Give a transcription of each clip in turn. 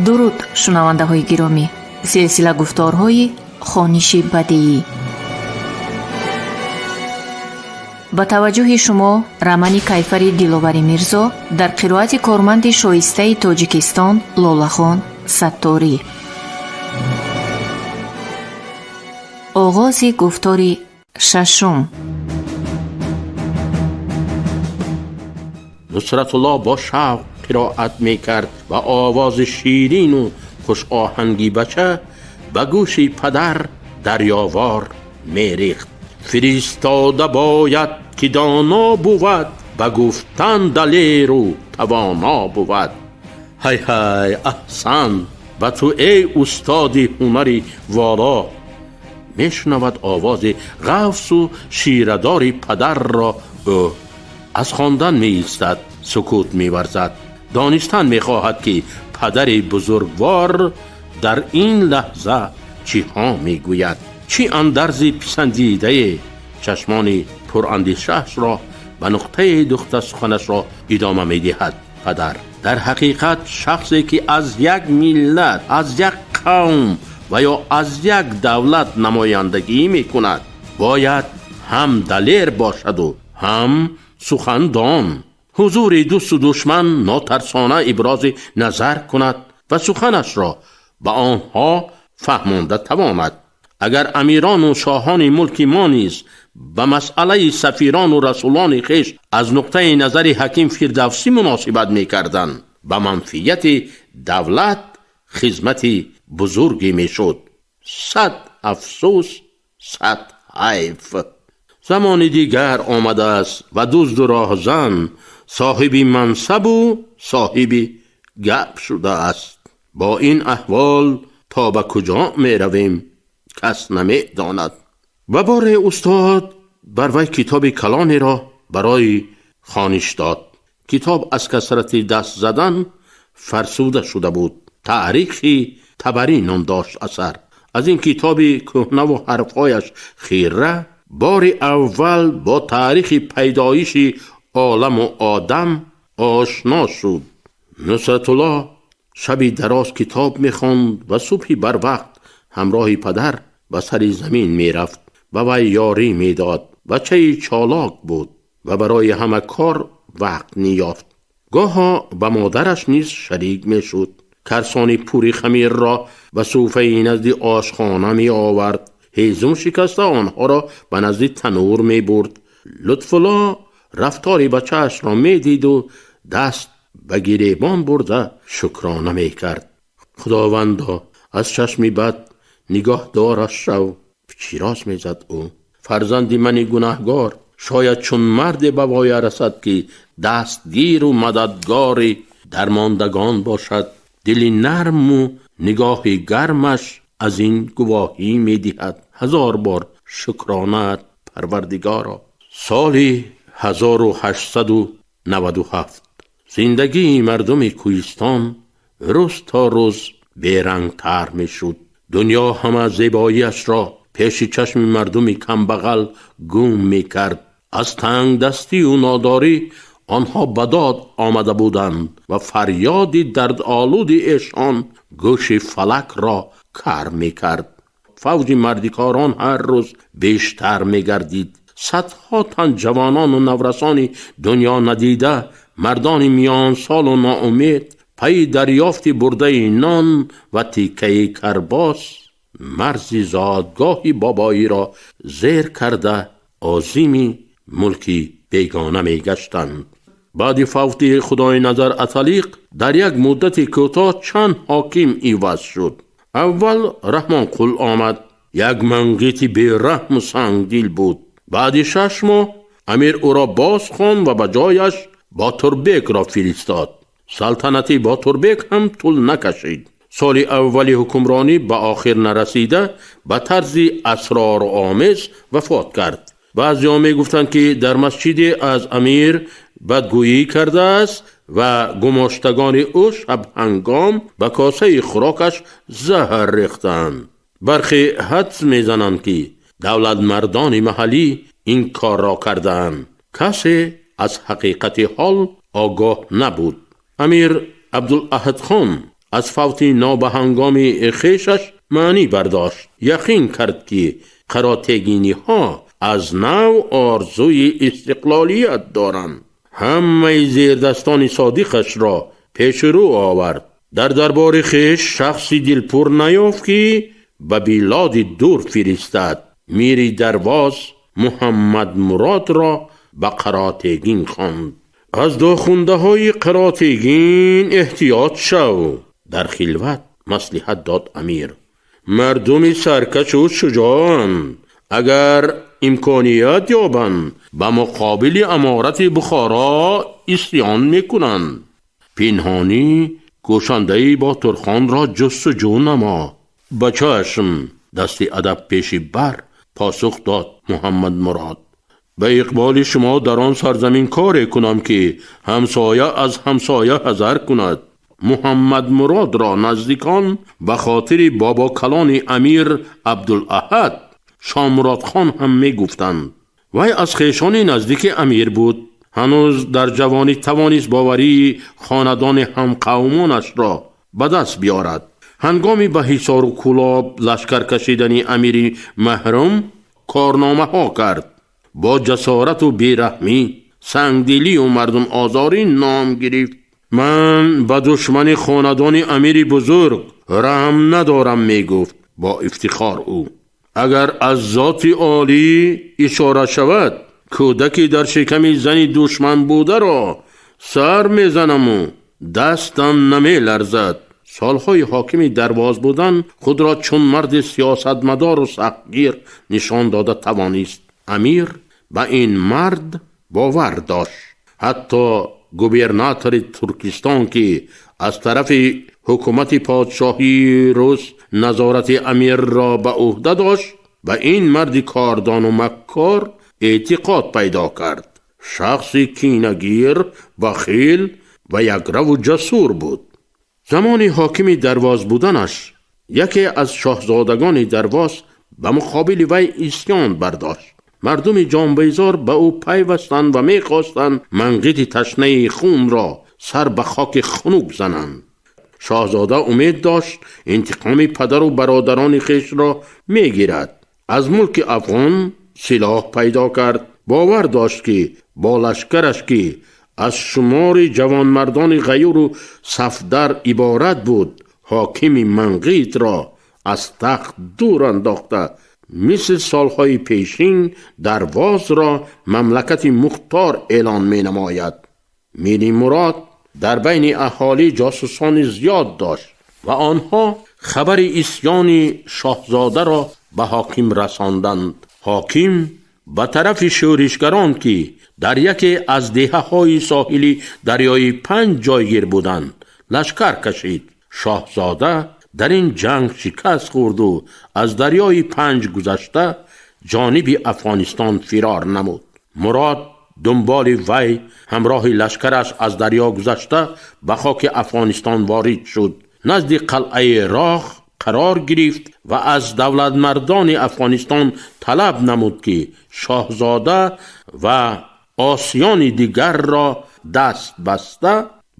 Дуруд, шунавандаҳои гиромӣ! Силсила гуфторҳои хониши бадиӣ. Ба таваҷҷӯҳи шумо романи Кайфари Диловари Мирзо дар қироати корманди шоистаи Тоҷикистон Лолахон Сатторӣ. Оғози гуфтори шашум. Нусратулло бо шавқ қироат мекард ва овози ширину хушоҳанги бача ба гӯши падар дарёвор мерехт. Фиристода бояд, ки доно бувад, ба гуфтан далеру тавоно бувад. Ҳай ҳай, аҳсан ба ту, эй устоди ҳунари воло! Мешунавад овози ғафсу ширадори падарро ӯ. Аз хондан меистад, сукут меварзад. Донистан мехоҳад, ки падари бузургвор дар ин лаҳза чиҳо мегӯяд, чӣ андарзи писандидае. Чашмони пурандешаашро ба нуқтаи духта суханашро идома медиҳад падар. Дар ҳақиқат, шахсе, ки аз як миллат, аз як қавм ва ё аз як давлат намояндагӣ мекунад, бояд ҳам далер бошаду ҳам сухандон, ҳузури дӯсту душман нотарсона ибрози назар кунад ва суханашро ба онҳо фаҳмонда тавонад. Агар амирону шоҳони мулки мо низ ба масъалаи сафирону расулони хеш аз нуқтаи назари ҳаким Фирдавсӣ муносибат мекарданд, ба манфиати давлат хизмати бузурге мешуд. Сад афсӯс, сад ҳайф! Замони дигар омадааст ва дузду роҳзан соҳиби мансабу соҳиби гап шудааст. Бо ин аҳвол то ба куҷо меравем, кас намедонад. Ва боре устод бар вай китоби калонеро барои хониш дод. Китоб аз касрати даст задан фарсуда шуда буд. Таърихи Табарӣ ном дошт асар. Аз ин китоби кӯҳнаву ҳарфҳояш хира бори аввал бо таърихи пайдоиши оламу одам ошно шуд. Нусратулло шаби дароз китоб мехонд ва субҳи барвақт ҳамроҳи падар ба сари замин мерафт, ба вай ёрӣ медод. Бачаи чолок буд ва барои ҳама кор вақт меёфт. Гоҳо ба модараш низ шарик мешуд. Карсони пури хамирро ба суфаи назди ошхона меовард, ҳезум шикаста онҳоро ба назди танур мебурд. Лутфулло рафтори бачаашро медиду даст ба гиребон бурда шукрона мекард. Худовандо, аз чашми бад нигоҳ дораш шав, чироз мезад ӯ. Фарзанди мани гунаҳгор шояд чун марде ба воя расад, ки дастгиру мададгори дармондагон бошад. Дили нарму нигоҳи гармаш аз ин гувоҳӣ медиҳад. Ҳазор бор шукронаат, Парвардигоро! Соли 1897 зиндагии мардуми кӯҳистон рӯз то рӯз берангтар мешуд. Дунё ҳама зебоиашро пеши чашми мардуми камбағал гум мекард. Аз тангдастию нодорӣ онҳо ба дод омада буданд ва фарёди дардолуди эшон гӯши фалакро кар мекард. Фавҷи мардикорон ҳар рӯз бештар мегардид. Садҳо тан ҷавонону наврасони дунё надида, мардони миёнсолу ноумед пайи дарёфти бурдаи нон ва тиккаи карбос марзи зодгоҳи бобоиро зер карда озими мулки бегона мегаштанд. Баъди фавти Худойназар Аталиқ дар як муддати кӯтоҳ чанд ҳоким иваз шуд. Аввал Раҳмонқул омад, як манғити бераҳму сангдил буд. Баъди 6 моҳ амир ӯро боз хонд ва ба ҷояш Ботурбекро фиристод. Салтанати Ботурбек ҳам тӯл накашид. Соли аввали ҳукмронӣ ба охир нарасида ба тарзи асророомез вафот кард. Баъзеҳо мегуфтанд, ки дар масҷиде аз амир бадгӯӣ кардааст ва гумоштагони ӯ шабҳангом ба косаи хӯрокаш заҳр рехтаанд. Бархе ҳадс мезананд, ки давлатмардони маҳаллӣ ин корро кардаанд. Касе аз ҳақиқати ҳол огоҳ набуд. Амир Абдулаҳадхон Аз фавти нобаҳангоми хешаш маънӣ бардошт. Яқин кард, ки қаротегиниҳо аз нав орзуи истиқлолият доранд. Ҳамаи зердастони содиқашро пеши рӯ овард. Дар дарбори хеш шахси дилпур наёфт, ки ба билоди дур фиристад. Мири Дарвоз Муҳаммадмуродро ба Қаротегин хонд. «Аз дохундаҳои Қаротегин эҳтиёт шав», дар хилват маслиҳат дод амир. «Мардуми саркашу шуҷоанд. Агар имконият ёбанд, ба муқобили аморати Бухоро исьён мекунанд. Пинҳонӣ кӯшандаи Ботурхонро ҷустуҷӯ намо». «Ба чашм», дасти адаб пеши бар посух дод Муҳаммадмурод. «Ба иқболи шумо дар он сарзамин коре кунам, ки ҳамсоя аз ҳамсоя ҳазар кунад». Муҳаммадмуродро наздикон ба хотири бобокалони амир Абдулаҳад Шомуродхон ҳам мегуфтанд. Вай аз хешони наздики амир буд. Ҳанӯз дар ҷавонӣ тавонист боварии хонадони ҳамқавмонашро ба даст биёрад. Ҳангоми ба Ҳисору Кӯлоб лашкар кашидани амири маҳрум корномаҳо кард. Бо ҷасорату бераҳмӣ, сангдилию мардумозорӣ ном гирифт. «Ман ба душмани хонадони амири бузург раҳм надорам», мегуфт бо ифтихор ӯ. «Агар аз зоти олӣ ишора шавад, кӯдаке дар шиками зани душман бударо сар мезанаму дастам намеларзад». Солҳои ҳокими Дарвоз будан худро чун марди сиёсатмадору сахтгир нишон дода тавонист. Амир ба ин мард бовар дошт. Ҳатто губернатори Туркистон, ки аз тарафи ҳукумати подшоҳии рус назорати амирро ба ӯҳда дошт, ба ин марди кордону маккор эътиқод пайдо кард. Шахси кинагир, бахил ва якраву ҷасур буд. Замони ҳокими Дарвоз буданаш яке аз шоҳзодагони Дарвоз ба муқобили вай исьён бардошт. Мардуми ҷонбезор ба ӯ пайвастанд ва мехостанд манғити ташнаи хунро сар ба хоки хунук зананд. Шоҳзода умед дошт, интиқоми падару бародарони хешро мегирад. Аз мулки афғон силоҳ пайдо кард. Бовар дошт, ки бо лашкараш, ки аз шумори ҷавонмардони ғаюру сафдар иборат буд, ҳокими манғитро аз тахт дур андохта, мисли солҳои пешин Дарвозро мамлакати мухтор эълон менамояд. Мири Мурод дар байни аҳолӣ ҷосусони зиёд дошт ва онҳо хабари исьёни шоҳзодаро ба ҳоким расонданд. Ҳоким ба тарафи шӯришгарон, ки дар яке аз деҳаҳои соҳили дарёи Панҷ ҷойгир буданд, лашкар кашид. Шоҳзода дар ин ҷанг шикаст хӯрду аз дарёи Панҷ гузашта, ҷониби Афғонистон фирор намуд. Мурод дунболи вай ҳамроҳи лашкараш аз дарё гузашта, ба хоки Афғонистон ворид шуд. Назди қалъаи Роғ қарор гирифт ва аз давлатмардони Афғонистон талаб намуд, ки шоҳзода ва осиёни дигарро даст баста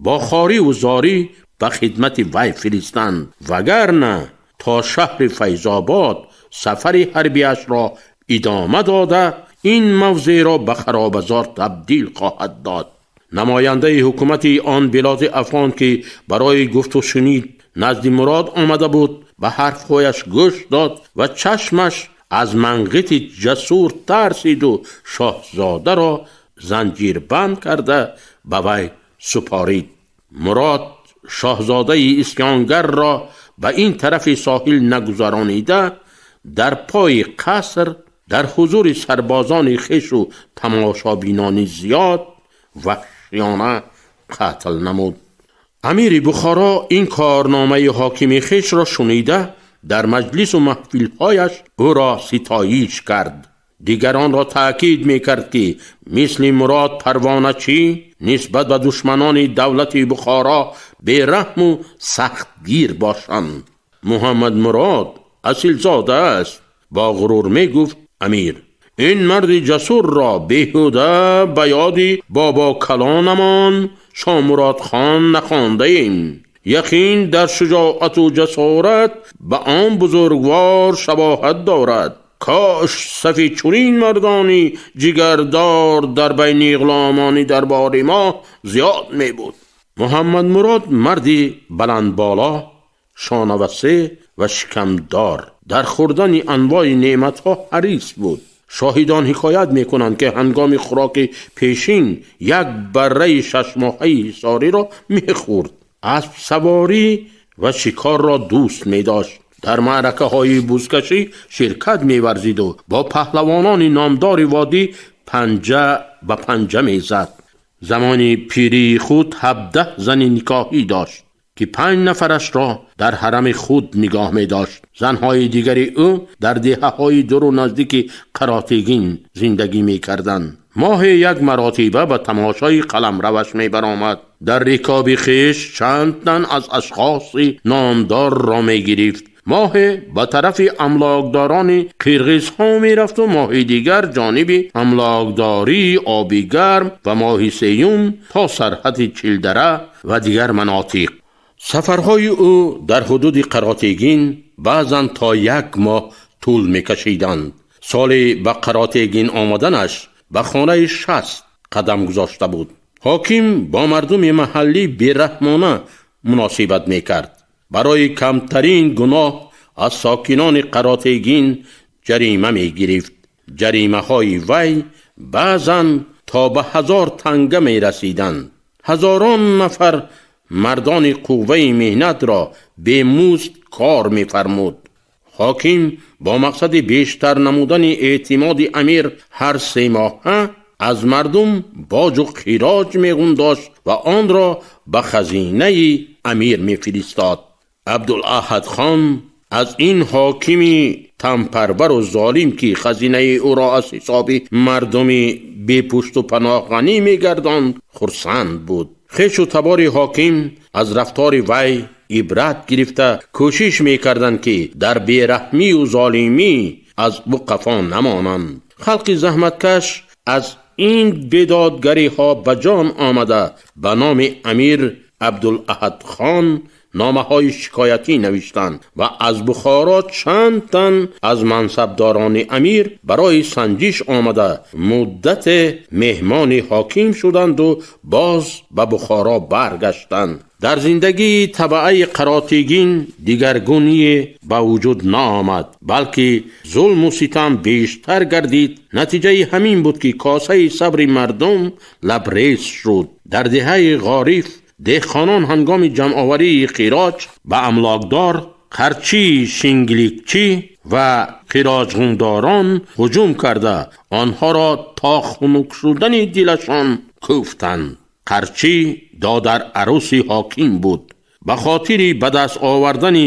бо хориву зорӣ ба хидмати вай фиристанд, вагарна то шаҳри Файзобод сафари ҳарбиашро идома дода, ин мавзеъро ба харобазор табдил хоҳад дод. Намояндаи ҳукумати он билоди афғон, ки барои гуфтушунид назди Мурод омада буд, ба ҳарфҳояш гӯш дод ва чашмаш аз манғити ҷасур тарсиду шоҳзодаро занҷирбанд карда ба вай супорид. Мурод шоҳзодаи исьёнгарро ба ин тарафи соҳил нагузаронида, дар пои қаср дар ҳузури сарбозони хешу тамошобинони зиёд ваҳшиёна қатл намуд. Амири Бухоро ин корномаи ҳокими хешро шунида, дар маҷлису маҳфилҳояш ӯро ситоиш кард. Дигаронро таъкид мекард, ки мисли Мурод Парвоначӣ нисбат ба душманони давлати Бухоро бераҳму сахтгир бошанд. «Муҳаммадмурод асилзода аст», бо ғурур мегуфт амир. «Ин марди ҷасурро беҳуда ба ёди бобокалонамон Шомуродхон нахондаем. Яқин дар шуҷоату ҷасорат ба он бузургвор шабоҳат дорад. Кош сафи чунин мардони ҷигардор дар байни ғуломони дарбори мо зиёд мебуд. Муҳаммад Мурод марди баландболо, шонавасеъ ва шикамдор, дар хӯрдани анвои неъматҳо ҳарис буд. Шоҳидон ҳикоят мекунанд, ки ҳангоми хӯроки пешин як барраи шашмоҳаи ҳисориро мехӯрд. Аспсаворӣ ва шикорро дӯст медошт. Дар маъракаҳои бузкашӣ ширкат меварзиду бо паҳлавонони номдори водӣ панҷа ба панҷа мезад. Замони пирии худ 17 зани никоҳӣ дошт, ки 5 нафарашро дар ҳарами худ нигоҳ медошт. Занҳои дигари ӯ дар деҳаҳои дуру наздики Қаротегин зиндагӣ мекарданд. Моҳе як маротиба ба тамошои қаламраваш мебаромад. Дар рикоби хеш чанд тан аз ашхоси номдорро мегирифт. Моҳе ба тарафи амлокдорони қирғизҳо мерафту моҳи дигар ҷониби амлокдории оби гарм ва моҳи сеюм то сарҳади Чилдара ва дигар манотиқ. Сафарҳои ӯ дар ҳудуди Қаротегин баъзан то як моҳ тӯл мекашиданд. Соли ба Қаротегин омаданаш ба хонаи 60 қадам гузошта буд. Ҳоким бо мардуми маҳаллӣ бераҳмона муносибат мекард. Барои камтарин гуноҳ аз сокинони Қаротегин ҷарима мегирифт. Ҷаримаҳои вай баъзан то ба 1000 танга мерасиданд. Ҳазорон нафар мардони қувваи меҳнатро бемузд кор мефармуд. Ҳоким бо мақсади бештар намудани эътимоди амир ҳар се моҳа аз мардум боҷу хироҷ меғундошт ва онро ба хазинаи амир мефиристод. Абдулаҳадхон аз ин ҳокими танпарвару золим, ки хазинаи ӯро аз ҳисоби мардуми бепушту паноҳ ғанӣ мегардонд, хурсанд буд. Хешу табори ҳоким аз рафтори вай ибрат гирифта кӯшиш мекарданд, ки дар бераҳмию золимӣ аз ӯ қафо намонанд. Халқи заҳматкаш аз ин бедодгариҳо ба ҷон омада ба номи амир Абдулаҳадхон номаҳои шикоятӣ навиштанд ва аз Бухоро чанд тан аз мансабдорони амир барои санҷиш омада муддате меҳмони ҳоким шуданду боз ба Бухоро баргаштанд. Дар зиндагии табаъаи Қаротегин дигаргуние ба вуҷуд наомад, балки зулму ситам бештар гардид. Натиҷаи ҳамин буд, ки косаи сабри мардум лабрез шуд. Дар деҳаи Ғориф деҳқонон ҳангоми ҷамъоварии хироҷ ба амлокдор Қарчи Шингиликчӣ ва хироҷғундорон ҳуҷум карда онҳоро то хунук шудани дилашон кӯфтанд. Қарчӣ додар арӯси ҳоким буд. Ба хотири ба даст овардани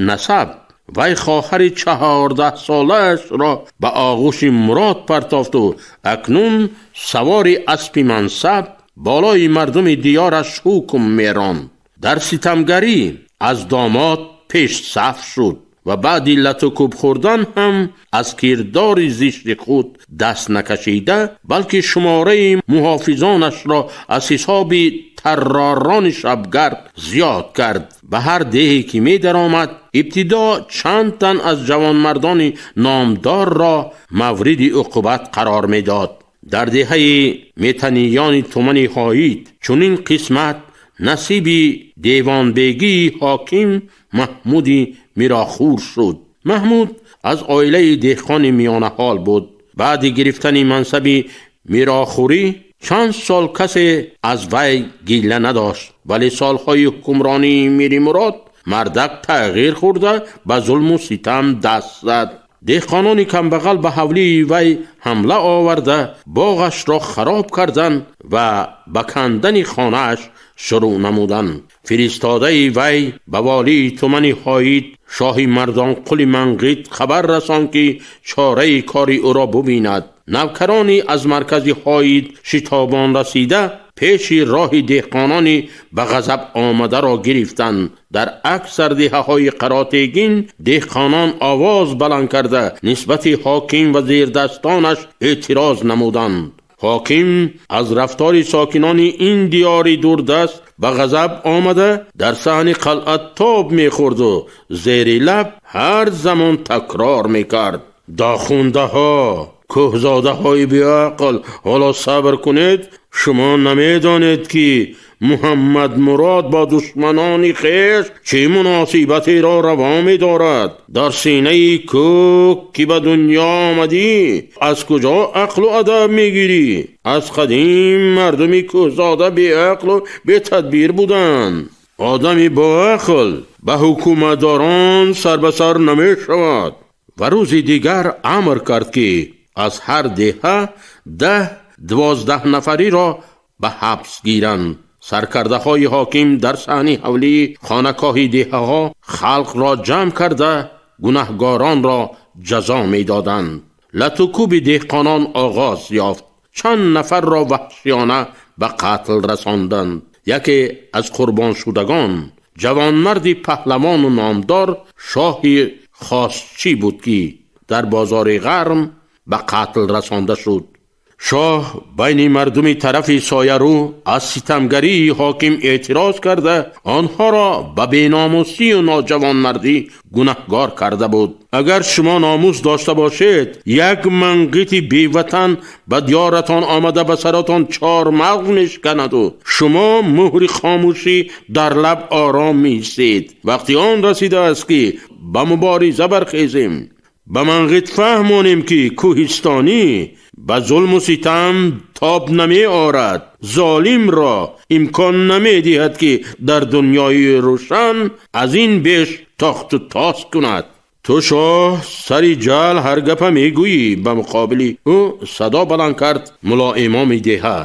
насаб вай хоҳари 14-солаашро ба оғӯши Мурод партофту акнун савори аспи мансаб болои мардуми диёраш ҳукм меронд. Дар ситамгарӣ аз домод пеш саф шуд ва баъди латукӯб хӯрдан ҳам аз кирдори зишти худ даст накашида, балки шумораи муҳофизонашро аз ҳисоби тарророни шабгард зиёд кард. Ба ҳар деҳе ки медаромад, ибтидо чанд тан аз ҷавонмардони номдорро мавриди уқубат қарор медод. Дар деҳаи Метаниёни тумани Ҳоид чунин қисмат насиби девонбегии ҳоким Маҳмуди Мирохур шуд. Маҳмуд аз оилаи деҳқони миёнаҳол буд. Баъди гирифтани мансаби мирохурӣ чанд сол касе аз вай гилла надошт, вале солҳои ҳукмронии Мири Мурод мардак тағйир хӯрда ба зулму ситам даст зад. Деҳқонони камбағал ба ҳавлии вай ҳамла оварда боғашро хароб карданд ва ба кандани хонааш шурӯъ намуданд. Фиристодаи вай ба волии тумани Ҳоид шоҳи Мардонқули Манғит хабар расонд, ки чораи кори ӯро бубинад. Навкарони аз маркази Ҳоид шитобон расида пеши роҳи деҳқонони ба ғазаб омадаро гирифтанд. Дар аксар деҳаҳои Қаротегин деҳқонон овоз баланд карда нисбати ҳоким ва зердастонаш эътироз намуданд. Ҳоким аз рафтори сокинони ин диёри дурдаст ба ғазаб омада, дар саҳни қалъа тоб мехӯрду зери лаб ҳар замон такрор мекард: дохундаҳо, кӯҳзодаҳои беақл, ҳоло сабр кунед, шумо намедонед, ки Муҳаммад Мурод бо душманони хеш чӣ муносибатеро раво медорад. Дар синаи кӯҳ ки ба дунё омадӣ, аз куҷо ақлу адаб мегирӣ? Аз қадим мардуми кӯҳзода беақлу бетадбир буданд. Одами боақл ба ҳукуматдорон сар ба сар намешавад. Ва рӯзи дигар амр кард, ки аз ҳар деҳа 10-12 нафариро ба ҳабс гиранд. Саркардаҳои ҳоким дар саҳни ҳавлии хонакоҳи деҳаҳо халқро ҷамъ карда, гунаҳгоронро ҷазо медоданд. Латукӯби деҳқонон оғоз ёфт. Чанд нафарро ваҳшиёна ба қатл расонданд. Яке аз қурбоншудагон ҷавонмарди паҳлавону номдор шоҳи хосчӣ буд, ки дар бозори ғарм ба қатл расонда шуд. Шоҳ байни мардуми тарафи соярӯ аз ситамгарии ҳоким эътироз карда, онҳоро ба беномусию ноҷавонмардӣ гунаҳгор карда буд. Агар шумо номус дошта бошед, як манғити беватан ба диёратон омада ба саратон чормағз мешканаду шумо муҳри хомӯшӣ дар лаб ором меистед. Вақти он расидааст, ки ба мубориза бархезем, ба манғит фаҳмонем, ки кӯҳистонӣ ба зулму ситам тоб намеорад, золимро имкон намедиҳад, ки дар дунёи рӯшан аз ин беш тохту тоз кунад. Ту шоҳ сари ҷал ҳар гапа мегӯӣ. Ба муқобили ӯ садо баланд кард мулоимоми деҳа.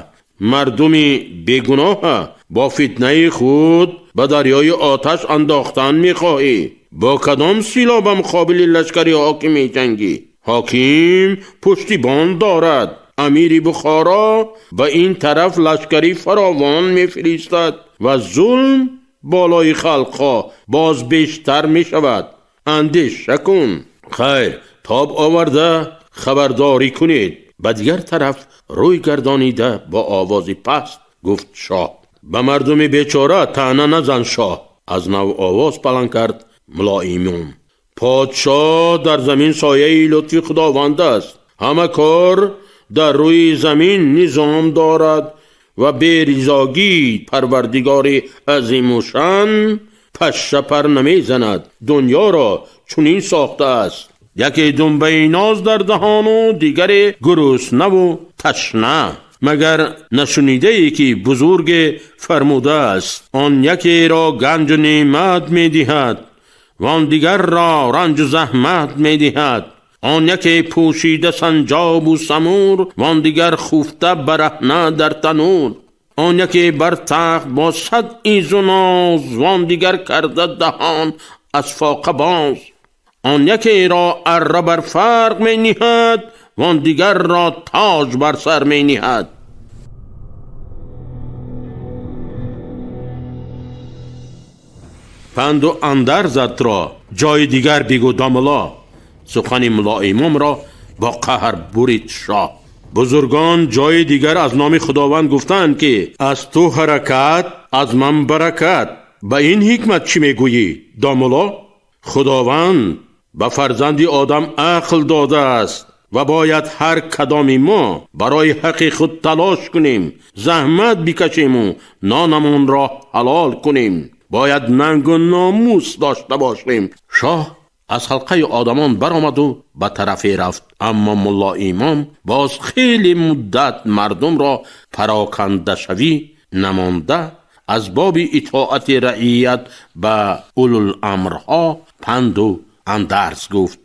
Мардуми бегуноҳа бо фитнаи худ ба дарёи оташ андохтан мехоҳӣ. Бо кадом сило ба муқобили лашкари ҳоким меҷангӣ? Ҳоким пуштибон дорад. Амири Бухоро ба ин тараф лашкари фаровон мефиристад ва зулм болои халқҳо боз бештар мешавад. Андеша кун. Хайр, тоб оварда хабардорӣ кунед. Ба дигар тараф рӯй гардонида бо овози паст гуфт шоҳ. Ба мардуми бечора таъна назан, шоҳ. Аз нав овоз баланд кард мулоимон. Подшоҳ дар замин сояи лутфи худованд аст. Ҳама кор дар рӯи замин низом дорад ва беризогии парвардигори азимушан пашша пар намезанад. Дунёро чунин сохтааст: яке думбаи ноз дар даҳону дигаре гуруснаву ташна. Магар нашунидае, ки бузурге фармудааст: он якеро ганҷу неъмат медиҳад ва он дигарро ранҷу заҳмат медиҳад. Он яке пӯшида санҷобу самур, ва он дигар хуфта бараҳна дар танур. Он яке бар тахт бо сад изу ноз, ва он дигар карда даҳон аз фоқа боз. Он якеро арра бар фарқ мениҳад, ва он дигарро тоҷ бар сар мениҳад. Панду андарзатро ҷои дигар бигӯ, домулло. Сухани мулоимомро бо қаҳр бурид шоҳ. Бузургон ҷои дигар аз номи худованд гуфтаанд, ки аз ту ҳаракат, аз ман баракат. Ба ин ҳикмат чӣ мегӯӣ, домулло? Худованд ба фарзанди одам ақл додааст ва бояд ҳар кадоми мо барои ҳаққи худ талош кунем, заҳмат бикашему нонамонро ҳалол кунем. Бояд нангу номус дошта бошем. Шоҳ аз ҳалқаи одамон баромаду ба тарафе рафт, аммо муллоимом боз хеле муддат мардумро парокандашавӣ намонда, аз боби итоати раият ба улуламрҳо панду андарз гуфт.